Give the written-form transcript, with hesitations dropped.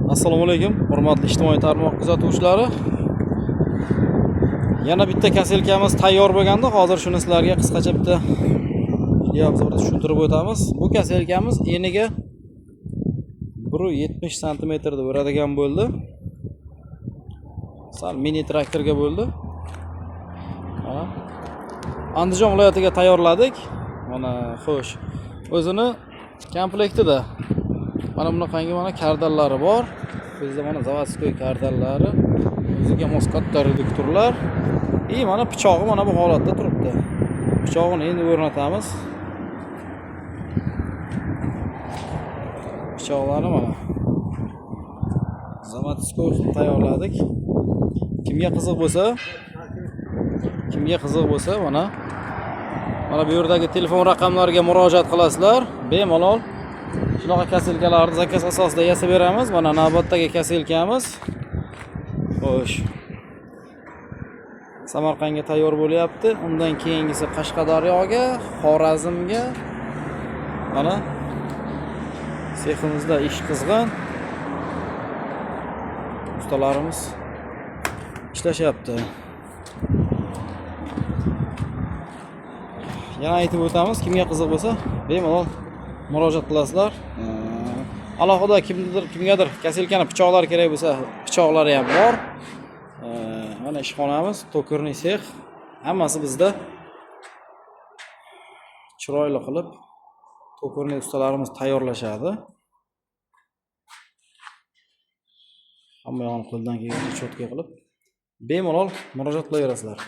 Assalomu alaykum, hurmatli ijtimoiy tarmoq kuzatuvchilari. Yana bitta koselkamiz tayyor bo'lganda, hozir shuni sizlarga qisqacha bitta video obzorda tushuntirib o'tamiz. Bu koselkamiz eniga 1,70 santimetrda o'radigan bo'ldi. Sal mini traktorga bo'ldi. Mana Andijon viloyatiga tayyorladik. Mana xo'sh. O'zini komplektida mana bunaqangi mana kardallari bor. Bizda mana заводской kardallari, o'ziga mos katta reduktorlar. И mana pichog'i mana bu holatda turibdi. Pichog'ini endi o'rnatamiz. Pichoqlarni mana заводской qilib tayyorladik. Kimga qiziq bo'lsa, kimga qiziq bo'lsa, mana bu yerdagi telefon raqamlariga murojaat qilasizlar. Bemalol shunaqa koselkalarni zakaz asosida yasab beramiz. Mana navbatdagi koselkamiz. Xo'sh. Samarqandga tayyor bo'lyapti. Undan keyingisi Qashqadaryoga, Xorazmga. Mana seximizda ish qizg'in. Ustalarimiz ishlashyapti. Yana aytib o'tamiz, kimga qiziq bo'lsa, bemalol murojaat qilasizlar. Alohida kimdir kimgadir koselkani pichoqlari kerak bo'lsa, pichoqlari ham bor. Mana ishxonamiz, токарный sex. Hammasi bizda chiroyli qilib токарный ustalarimiz tayyorlashadi. Hamma yog'ini qo'ldan kelgancha cho'tka qilib bemalol murojaat qilaverasizlar.